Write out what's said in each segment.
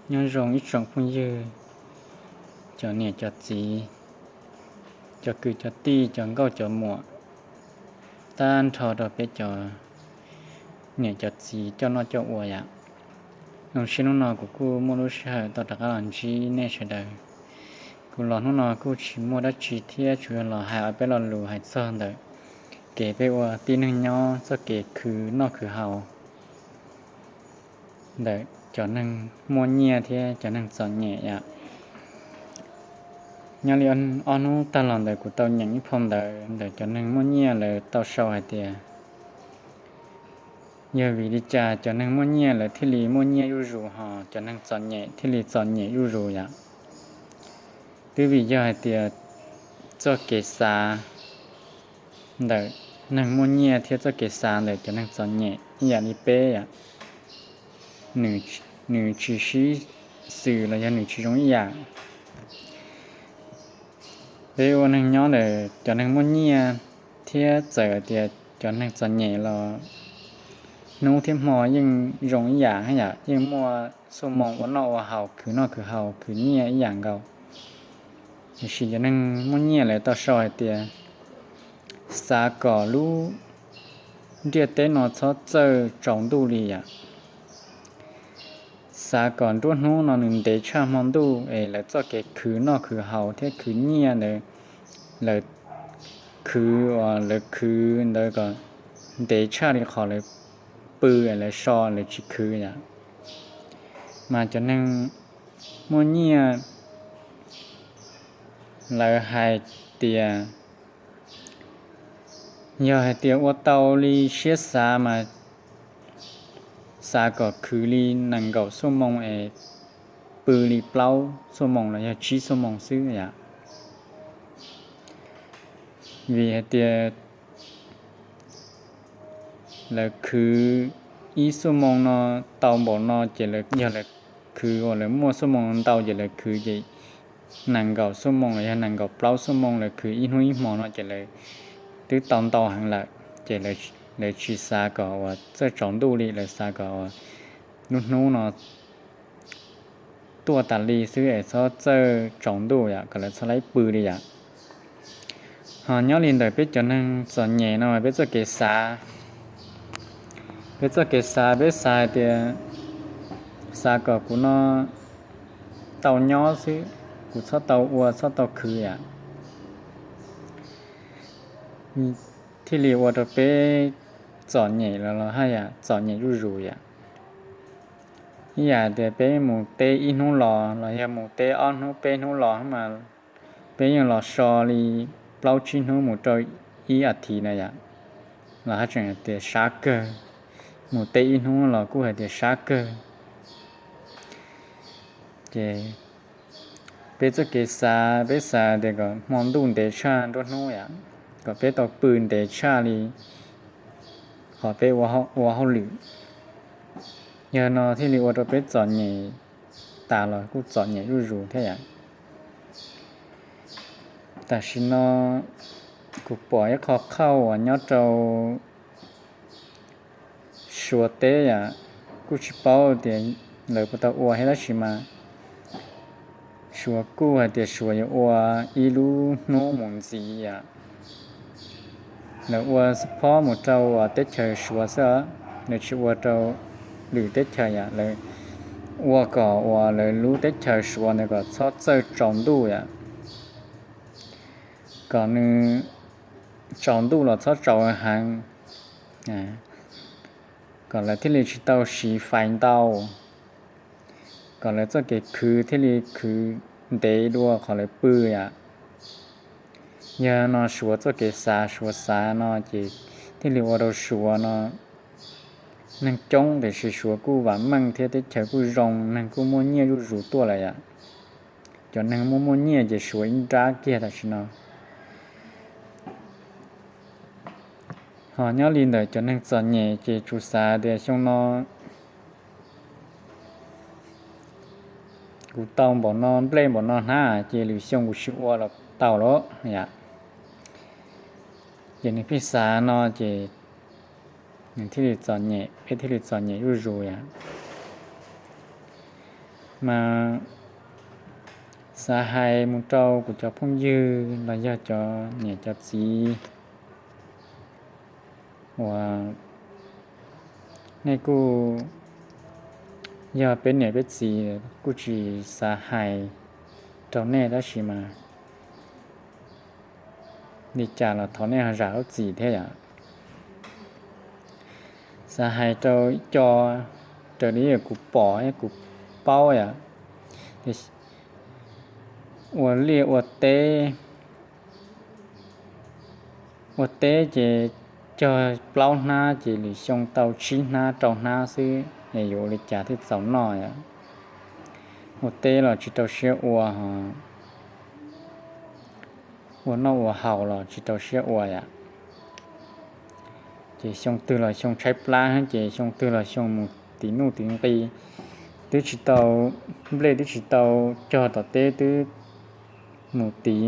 Nyob zoo ib tsoom phooj ywg, cov niam cov txiv, cov kwv cov tij, cov nkauj cov muam, tag nrho rau peb cov niam cov txiv coj noj coj ua yam. Zoo siab hnub no kuv kuj muaj lub sij hawm tau rov qab los ntsib nej sawv daws. Kuv los hnub no kuj tsis muaj dab tsi thiab, tsuas yog los hais ob peb lo lus hais txog ntawm kev peb ua tib neeg nyob, txoj kev khwv noj khwv haus ntawm cov neeg muaj nyiaj thiab cov neeg txom nyem yom. Nyob li ob hnub tag los ntawd kuv tau nyeem ib phau ntawv ntawm cov neeg muaj nyiaj lawv tau sau hais tias, yog vim li cas cov neeg muaj nyiaj lawv thiaj li muaj nyiaj zuj zus, ho cov neeg txom nyem thiaj li txom nyem zuj zus yom. Twb vim yog hais tias txoj kev xav ntawm neeg muaj nyiaj thiab txoj kev xav ntawm cov neeg txom nyem ib yam li peb yom, nws tsis sib xws los yog nws tsis zoo ib yam. Peb ua neeg nyob ntawm cov neeg muaj nyiaj thiab txawm tias cov neeg txom nyem los hnub thiab hmo yeej zoo ib yam, yam yeej muaj xuaj moo ua noj ua haus, khwv noj khwv haus, khwv nyiaj ib yam nkaus. Tiam sis cov neeg muaj nyiaj lawv tau sau hais tias, xav kom lub ntiaj teb no txhob txawj tsaus ntuj li yom. Xav kom nruab hnub no nws ntev tshaj hmo ntuj es lawv txoj kev khwv noj khwv haus thiab khwv nyiaj ntawd, lawv khwv uas lawv khwv ntawd kom ntev tshaj li qhov lawv pw, lawv so, lawv tsis khwv yom. Mas cov neeg muaj nyiaj lawv hais tias, yog hais tias ua tau li siab xav mas xav kom khwv li nees nkaum xuaj moo es pw li plaub xuaj moo los yog tsib xuaj moo xwb yom. Vim hais tias lawv khwv ib xuaj moo no tau npaum no ces yog lawv khwv uas lawv muaj xuaj moo ntau ces lawv khwv ces nees nkaum xuaj moo los yog nees nkaum plaub xuaj moo lawv khwv ib hnub ib hmo no ces lawv twb tau ntau heev lawm, ces lawv tsis xav kom uas txawj tsaus ntuj li, lawv xav kom uas lub hnub no tuaj tas li xwb es txhob txawj tsaus ntuj yom, kom lawv txhob laib pw li yom. Ho nyob li ntawm peb cov neeg txom nyem no peb txoj kev xav, peb txoj kev xav peb xav hais tias xav kom kuv no tau nyob xwb, kuv txhob tau ua txhob tau khwv yom, thiaj li ua rau peb txom nyem los los haj yam txom nyem zuj zus yom. Ib yam tias peb mus teb ib hnub los los yog mus teb ob hnub peb hnub los mas peb yeej los so li plaub tsib hnub mus rau ib as thiv na yom, los haj tseem tias sab kawg, mus teb ib hnub los kuj hais tias sab kawg. Ces peb txoj kev xav peb xav tias kom hmo ntuj ntev tshaj nruab hnub yom, kom peb tau pw ntev tshaj li qhov peb ua hauj lwm. Yog no thiaj li ua rau peb txom nyem tas los kuj txom nyem zuj zus thiab yom. Tam sim no kuv pom ib qho qhauj uas nyob rau Suav teb yom, kuj tsis paub tias lawv puas tau ua thiab tab sis mas Suav kuj hais tias Suav yuav ua ib lub hnub mus ntxiv yom. Lawv ua xub phob mus rau uas teb chaws Suav xwb, lawv tsis ua rau lwm teb chaws yom, lawv ua kom uas lawv lub teb chaws Suav ntawd kom txhob txawj tsaus ntuj yom, kom nws tsaus ntuj los txhob tsaus heev, kom lawv thiaj li tsis tau siv fais ntau, kom lawv txoj kev khwv thiaj li khwv ntev dua qhov lawv pw yom. Yog no Suav txoj kev xav, Suav xav no ces thiaj li ua rau Suav no neeg coob tiam sis Suav kuj vam meej thiab teb chaws kuj zoo, neeg kuj muaj nyiaj zuj zus tuaj lawm yom. Cov neeg muaj muaj nyiaj ces Suav ib nrab kiag tam sim no. Ho nyob li ntawm cov neeg txom nyem ces tsuas xav tias xyoo no kuv tau npaum no nplej npaum no hnab ces lwm xyoo kuv tsis ua los tau lawm yom. Ces nws pheej xav no ces nws thiaj li txom nyem, peb thiaj li txom nyem zuj zus yom. Mas xav hais mus rau kuv cov phooj ywg los yog cov niam cov txiv uas nej kuj yog peb niam peb txiv, kuj tsis xav hais rau nej tab sis mas li cas los thov nej ho zam lub txim thiab yom. Xav hais rau ib co raws li kuv pom thiab kuv paub yom, ua liaj ua teb, ua teb ces cog plaub hnab ces lwm xyoo tau tsib hnab rau hnab xwb es yuav ua li cas thiaj txaus noj yom. Ua teb los tsis rau siab ua, ua noj ua haus los tsis rau siab ua yom. Ces xyoo twg los xyoo tshaib plab ces xyoo twg los xyoo mus tiv nuj tiv nqi, twb tsis tau, nplej twb tsis tau cog tom teb twb mus tiv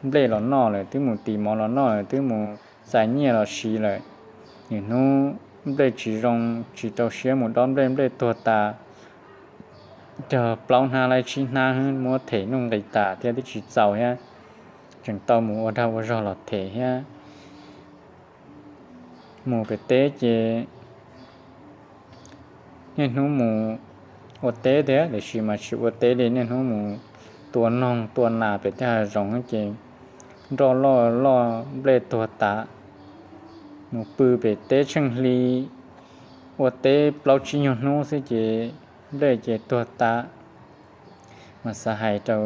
nplej los noj lawm, twb mus tiv mov los noj lawm, twb mus txais nyiaj los siv lawm. Nws hnub nplej tsis zoo, tsis rau siab mus dob nplej, nplej tuag tas, cog plaub hnab laib tsib hnab muab them nuj nqis tas thiab twb tsis txaus thiab, tseem tau mus ua dag ua zog los them thiab. Mus pem teb ces niaj hnub mus ua teb thiab tiam sis mas tsis ua teb li, niaj hnub mus tua noog tua nas pem tej hav zoov ces nroj loj loj nplej tuag tas. Mus pw pem teb tsheej hli, ua teb plaub tsib nyuag hnub xwb ces nplej ces tuag tas. Mas xav hais rau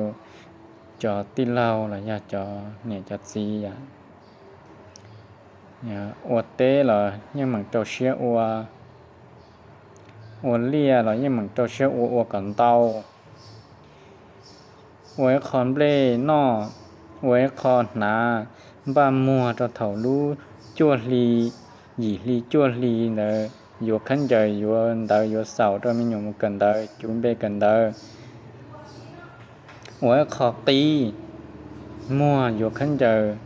cov tij laug los yog cov niam cov txiv, ua teb los yeej meem rau siab ua, ua liaj los yeej meem rau siab ua, ua kom ntau, ua ib qho nplej noj, ua ib qho hnav npaj muag rau thaum lub cuaj hli, yim hli cuaj hli ntawd yuav khaub ncaws yuav ntawv yuav xaum rau me nyuam mus kawm ntawv, cuv npe kawm ntawv. Ua ib qho qib muag yuav khaub ncaws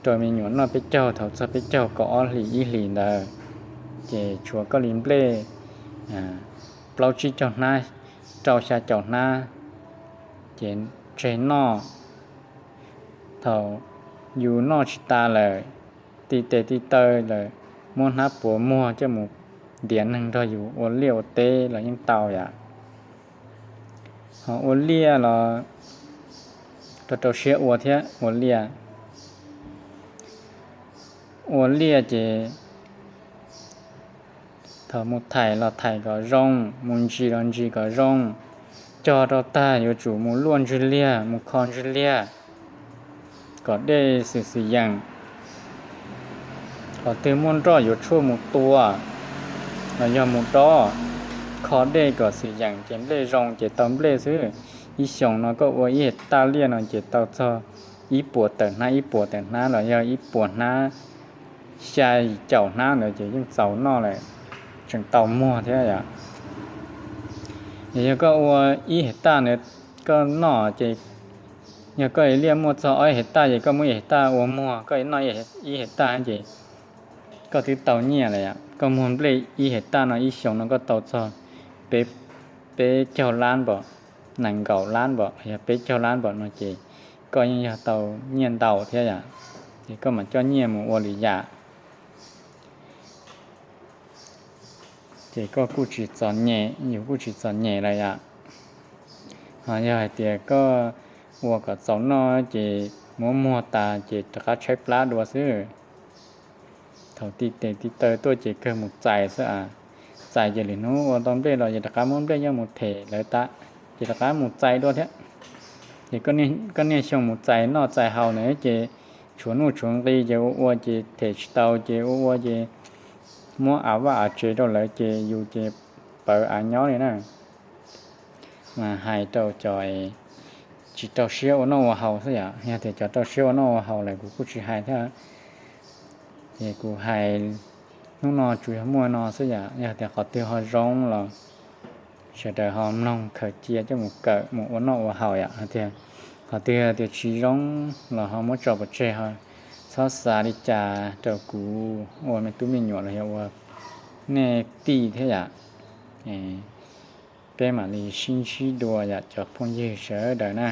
rau me nyuam noj peb caug thaum txog peb caug kaum ob hlis ib hlis ntawd, ces tshuav koj li nplej plaub tsib caug hnab, rau xya caum hnab, ces tseg noj. Thaum yus noj tsis tas lawm, ti tes ti taw lawm, muab hnab puav muag coj mus ntiav neeg nrog yus ua liaj ua teb los yeej tau yom. Ho ua liaj los rau rau siab ua thiab ua liaj. Ua liaj ces thaum mus thais los thais kom zoo, mus ntsis los ntsis kom zoo, cog rau tag yuav tsum mus luaj ntswg liag, mus kho ntswg liag kom dej xwm xwm yeem. Qhov twg muaj nroj yuav tshuaj mus tua los yog mus dob, kho dej kom xwm yeem ces nplej zoo ces tau nplej xwb. Ib xyoos no koj ua ib hais taj liaj no ces tau txog ib puas tawm hnab, ib puas tawm hnab los yog ib puas hnab, xya caum hnab ntawd ces yeej txaus noj lawm, tseem tau muag thiab yom. Yog koj ua ib hais taj ntawd koj noj ces, yog koj liaj muaj txog ob hais taj ces koj muab ib hais taj ua muag, koj noj ib hais taj ces koj twb tau nyiaj lawm yom. Koj muag nplej ib hais taj no ib xyoos no koj tau txog peb, peb caug lab npaum, nees nkaum lab npaum, yog peb caug lab npaum no ces koj yeej yog tau nyiaj ntau thiab yom. Ces koj mam coj nyiaj mus ua lwm yam, ces koj kuj tsis txom nyem, yus kuj tsis txom nyem lawm yom. Ho yog hais tias koj ua kom txaus noj ces muab muag tas ces rov qab tshaib plab dua xwb. Thaum ti tes ti taw tuaj ces kawg mus txais xwb a. Txais ces lwm hnub ua tau nplej los ces rov qab muab nplej coj mus them lawv tas, ces rov qab mus txais dua thiab. Ces koj niaj xyoo mus txais noj txais haus ntawd ces tshuav nuj tshuav nqi ces ua ua ces them tsis tau ces ua ua ces muab av vaj av tsev rau lawv ces yus ces pawv av nyob li na. Mas hais rau cov tsis rau siab ua noj ua haus xwb yom. Yog tias cov rau siab ua noj ua haus lawm kuv kuj tsis hais thiab. Ces kuv hais hnub no tsuas yog muaj no xwb yom. Yog tias qhov twg ho zoo los sawv daws ho mloog khaws cia coj mus kawm mus ua noj ua haus yom. Hais tias qhov twg tias tsis zoo los ho muab tso pov tseg, ho txhob xav li cas rau kuv ua me tub me nyuam los yog ua nej tij thiab yom. Peb mam li sib ntsib dua yom cov phooj ywg sawv daws na.